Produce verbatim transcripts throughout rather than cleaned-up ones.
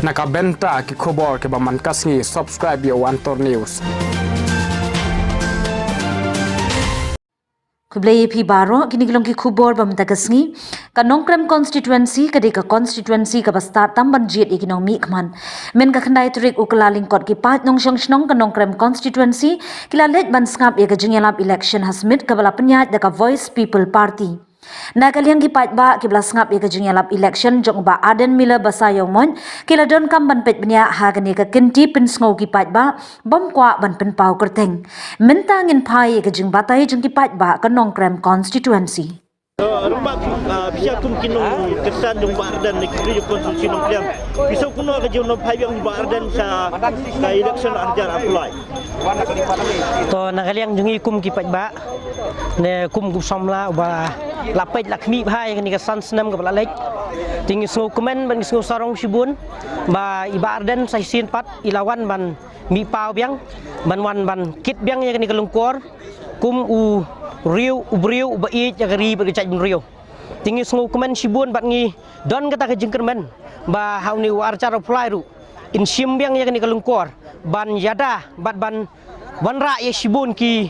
Na ka bynta ki khubor kiba man ka sngi, subscribe ïa u Antor News. Khublei ïa phi baroh, kine ki long ki khubor ba mynta ka sngi. Ka Nongkrem constituency ka dei ka constituency kaba stad tam ban jied ïa ki nongmihkhmat. Mynta ka khyndai tarik u Kyllalyngkot, ki paid nongshong shnong ka Nongkrem constituency ki la leit ban sngap ïa ka jingïalap election ha Smit kaba la pynïaid da ka Voice People Party. Na ka liang ki paidbah kiba la sngap ïa ka jingïalap election jong u Bah Ardent Miller Basaiawmoit, ki la donkam ban peit bniah ha kane ka kynti pynsngew ki paidbah bym kwah ban pynpaw kyrteng. Mynta ngin phai ïa ka jingbatai jong ki paidbah ka Nongkrem constituency. Rumbak, pisa kum ki nongkyrsan jong u Bah Ardent na ki ri jong constituency Nongkrem. Pisa kumno ka jingno phai biang u Bah Ardent sa ka election arhajar arphew lai. To na ka liang jong ngi kum ki paidbah ne kum u samla uba la peit la khmih bha ïa kane ka san snem kaba la leit. Te ngi sngewkmen bad ngi sngewsarong shibun ba i Bah Ardent sa shisien pat i la wan ban mih paw biang, ban wan ban kit biang ïa kane ka lyngkor kum u riew, u briew uba ïeit ïa ka ri bad ka jaitbynriew. Te ngi sngewkmen shibun bad ngi don kata ka jingkyrmen ba ha une u arhajar arphew lai ruh in shim biang ïa kane ka lyngkor ban ïada bad ban wanrah ïa shibun ki,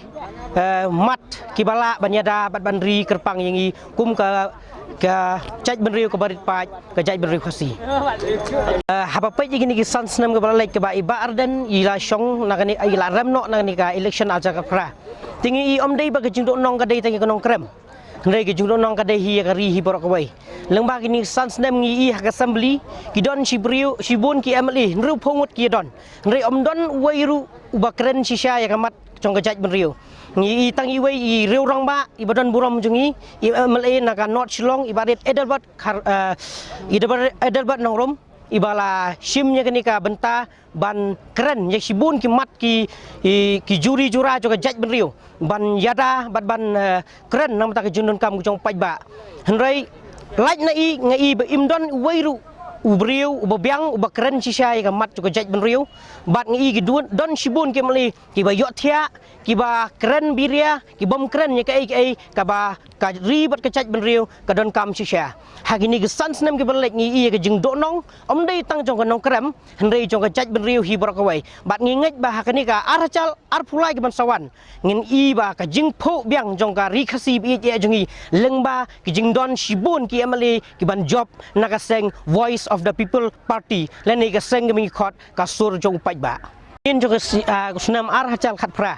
eh, mat kiba lah ban ïada bad ban ri kyrpang ïa ngi kum ka, ka jaitbynriew kaba rit paid, ka jaitbynriew Khasi. Eh, haba peit ïa kine ki san snem kaba la leit kaba i Bah Ardent i la shong na kane, i la rem noh na kane ka election arhajar arphew phra. Te ngi i ym dei ba ka jingduhnong ka dei tang ïa ka Nongkrem. Hynrei ka jingduhnong ka dei hi ïa ka ri hi baroh kawei. Lyngba kine san snem ngi i ha ka assembly ki don shi briew, shibun ki M L A, hynriewphew ngut ki don. Hynrei ym don uwei ruh uba kren shisha ïa ka mat jong ka jaitbynriew. Ngi i tang iwei i riew rangbah iba don burom jong ngi, i M L A na ka North Shillong, i Bah Adelbert Khar, eh, i Bah Adelbert Nongrum, iba la shim ïa kane ka bynta ban kren ïa shibun ki mat ki, i, ki juri jura jong ka jaitbynriew ban ïada bad ban, eh, kren namar ka jingdonkam jong u paidbah. Hynrei lait na i nga i ba im don uwei ruh u briew uba biang uba kren shisha ïa ka mat jong ka jaitbynriew bad nga i ki don, don shibun ki M L A kiba ïohthiah, kiba kren biria, ki bym kren ïa kaei kaei kaba ka ri bad ka jaitbynriew ka donkam shisha. Ha kine ki san snem kiba la leit ngi i ïa ka jingduhnong ym dei tang jong ka Nongkrem, hynrei jong ka jaitbynriew hi baroh kawei. Bad ngi ngeit ba ha kane ka arhajar arphew lai kiban sa wan ngin i ba ka jingphuh biang jong ka ri Khasi ba ïeit jong ngi lyngba ki jingdon shibun ki M L A kiban jop na ka seng Voice of the People Party lane ka seng kaba ngi khot ka sur jong u paidbah. Ïa jong ka snem arhajar khatphra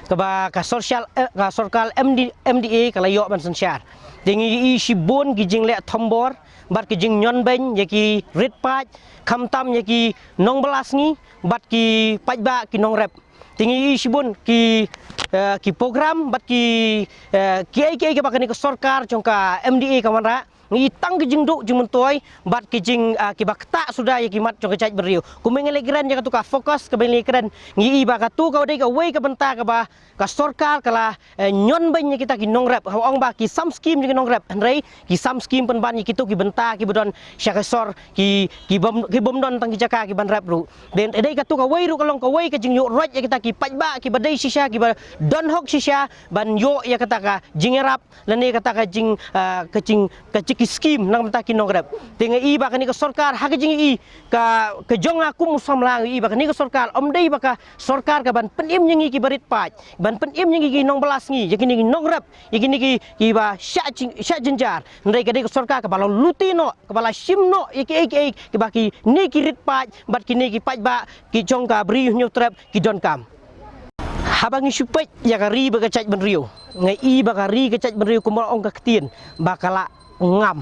kaba ka sorkar, eh, ka sorkar M D, M D A ka la ïoh ban synshar. Te ngi i shibun ki jingleh thombor bad ki jingñion beiñ ïa ki rit paid, khamtam ïa ki nongbylla sngi bad ki paidbah ki nongrep. Te ngi i shibun ki, eh, ki program bad ki, eh, kiei kiei kiba kane ka sorkar jong ka M D A ka wanrah. Ngi i tang ki jingduh jingmyntoi bad ki jing, ah, kiba ktah suda ïa ki mat jong ka jaitbynriew. Kumba ngi la kren ïa katu ka focus kaba ngi la kren, ngi i ba katu ka dei kawei ka bynta kaba ka sorkar ka la, eh, ñion beiñ ïa kita ki nongrep. Haba ong ba ki sam skim ïa ki nongrep, hynrei ki sam skim pynban ïa kitu ki bynta kiba don sha ka sor ki, ki bym, ki bym don tang ki jaka kiban rep ruh. Te dei katu kawei ruh ka long kawei ka jingïoh roit ïa kita ki paidbah kiba dei shisha kiba don hok shisha ban ïoh ïa kata ka jingïarap lane kata ka jing, ah, ka jing, ka jing ki skim namar ki nongrep. Te nga i ba kane ka sorkar ha ka jing i ka, ka jong nga kum u samla nga i ba kane ka sorkar ym dei ba ka sorkar kaban pynim ïa ngi kiba rit paid, ban pynim ïa ngi ki nongbylla sngi, ïa kine ki nongrep, ïa kine ki, kiba shah jing, shah jynjar. Hynrei ka dei ka sorkar kaba la lute noh, kaba la shim noh ïa kiei kiei kiba kine ki rit paid bad kine ki paidbah ki jong ka Bri u Hynñiewtrep ki donkam. Haba ngi shu peit ïa ka ri bad ka jaitbynriew, nga i ba ka ri ka jaitbynriew kumba ong ka ktien ba ka la ngam.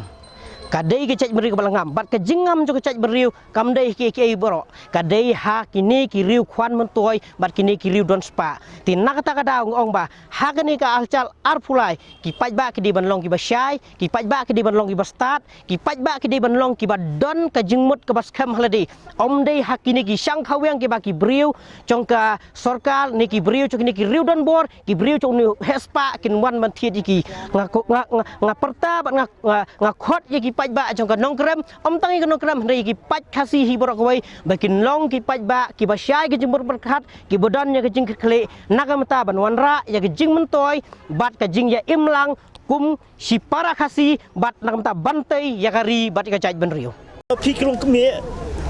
Ka dei ka jaitbynriew kaba la ngam bad ka jingngam jong ka jaitbynriew kam dei kiei kiei baroh, ka dei ha kine ki riew khwan myntoi bad kine ki riew don spah. Te na kata ka daw nga ong ba ha kane ka arhajar arphew lai ki paidbah ki dei ban long kiba shai, ki paidbah ki dei ban long kiba stad, ki paidbah ki dei ban long kiba don ka jingmut kaba skhem ha lade. Ym dei ha kine ki shang khawiang kiba ki briew jong ka sorkar ne ki briew jong kine ki riew donbor, ki briew jong une u heh spah kin wan ban thied ïa ki. Nga, nga, nga, nga pyrta bad nga, nga, nga khot ïa ki paidbah jong ka Nongkrem, ym tang ïa ka Nongkrem hynrei ïa ki paid Khasi hi baroh kawei ba kin long ki paidbah kiba shai ka jingmut pyrkhat, kiba don ïa ka jingkitkhlieh na ka bynta ban wanrah ïa ka jingmyntoi bad ka jingïaimlang kum shi para Khasi bad na ka bynta ban tei ïa ka ri bad ïa ka jaitbynriew. Phi ki longkmie,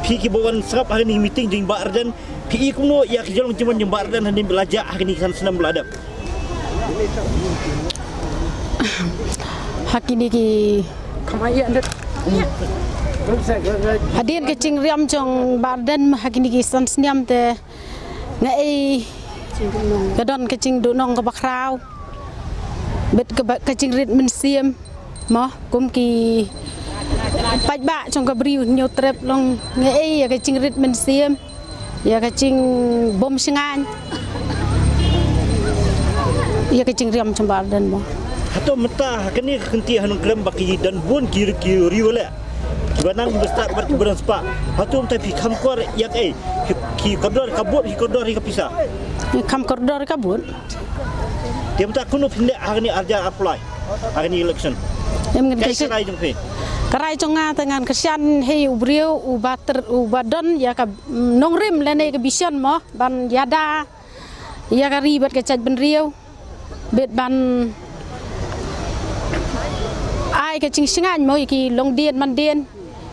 Phi kiba wan sngap ha kane ka meeting jong i Bah Ardent, phi i kumno ïa ka jinglong jingman jong i Bah Ardent hadien ba la jah ha kane ka san snem ba la dep? Ha kine ki, hadien ka jingriam jong i Bah Ardent ha kine ki san snem te nga ei ka don ka jingduhnong kaba khraw bad kaba, ka jingrit mynsiem mo, kum ki paidbah jong ka Bri u Hynñiewtrep long nga ei ïa ka jingrit mynsiem, ïa ka jingbym shngaiñ, ïa ka jingriam jong i Bah Ardent mo. Hato mynta ha kane ka kynti ha Nongkrem ba ki don bun ki, ki riew leh kiba nang kiba stad bad kiba don spah, hato mynta phi kham kor ïa kaei? Phi, phi kordor ka vote, phi kordor ïa ka pisa? Kham kordor ïa ka vote. Te mynta kumno phin leh ha kane ar hajar arphew lai, ha kane election? Em, ngan, kaei ka rai jong phi? Ka rai jong nga te ngan kyrshan hi ïa u briew uba ter, uba don ïa ka, mm, nongrim lane ka vision mo ban ïada ïa ka ri bad ka jaitbynriew bad ban ai ka jingshngaiñ mo ïa ki longdien mandien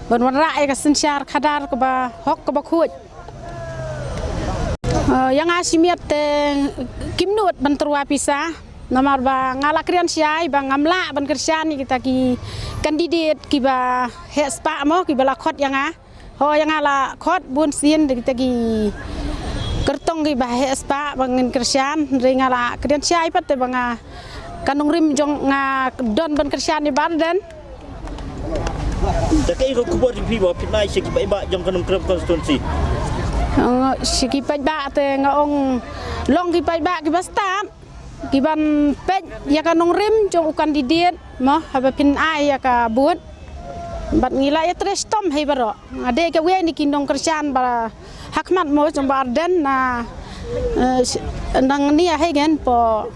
ban wanrah ïa ka synshar khadar kaba hok kaba khuid. Eh, ïa nga shimiet te kim nud ban tyrwa pisa, namar ba nga la kren shai ba ngam lah ban kyrshan ïa kita ki candidate kiba heh spah mo, kiba la khot ïa nga. Ho, ïa nga la khot bun sien da kita ki kyrtong kiba heh spah ba ngin kyrshan, hynrei nga la kren shai pat te ba nga, ka nongrim jong nga don ban kyrshan ïa i Bah Ardent. Da kaei ka khubor jong phi ba phin ai sha ki paidbah jong ka Nongkrem constituency? Nga, sha ki paidbah te nga ong long ki paidbah kiba stad kiban peit ïa ka nongrim jong u candidate mo, haba phin ai ïa ka vote. Bad ngi la ïatrei shitom hi baroh. Nga dei kawei na ki nongkyrshan ba ha khmat mo jong i Bah Ardent na, eh, sh-, nang nia hi ken po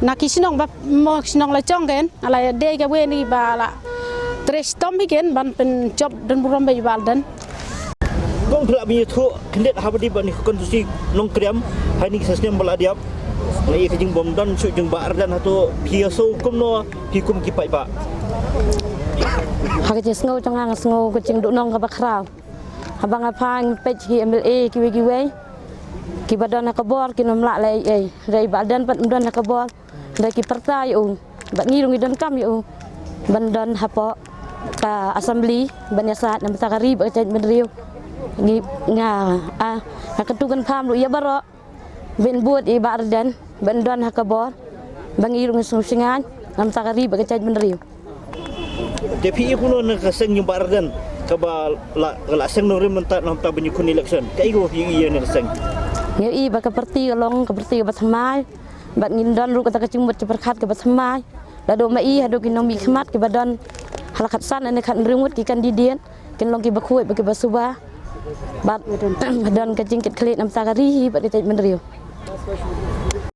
na ki shnong ba mo, shnong la jong ken. Nga la dei kawei na kiba la trei shitom hi ken ban pynjop don burom bad i Bah Ardent. Kong phi lah ban ïathuh khyndiat haba dei bad kane ka constituency Nongkrem ha kine ki san snem ba la dep, na ïa ka jingbym don shuh jong i Bah Ardent, hato phi ïa sngew kumno phi kum ki paidbah? Ha ka jingsngew jong nga, nga sngew ka jingduhnong kaba khraw haba nga phai peit ki MLA kiwei kiwei kiba don ha ka bor kin ym lah leh ei ei. Hynrei i Bah Ardent pat um don ha ka bor, hynrei ki pyrta ïa u bad ngi ruh ngi donkam ïa u ban don hapoh ka assembly ban ïasaid na bynta ka ri bad ka jaitbynriew. Ngi, nga, ah, nga kyntu kynpham ruh ïa baroh ban vote ïa i Bah Ardent ban don ha ka bor ba ngi ruh ngin sngewshngaiñ na bynta ka ri bad ka jaitbynriew. Te phi i kumno na ka seng jong i Bah Ardent kaba la, la seng nongrim mynta na bynta ban ïakhun election? Kaei kaba phi i ïa kane ka seng? Nga i ba ka party ka long ka party kaba thymmai bad ngin don ruh kata ka jingmut jingpyrkhat kaba thymmai. Naduh ma i haduh ki nongmihkhmat kiba don ha la khatsan ne khathynriew ngut ki candidate, kin long kiba khuid bad kiba suba bad don ka jingkitkhlieh na bynta ka ri hi bad ka jaitbynriew.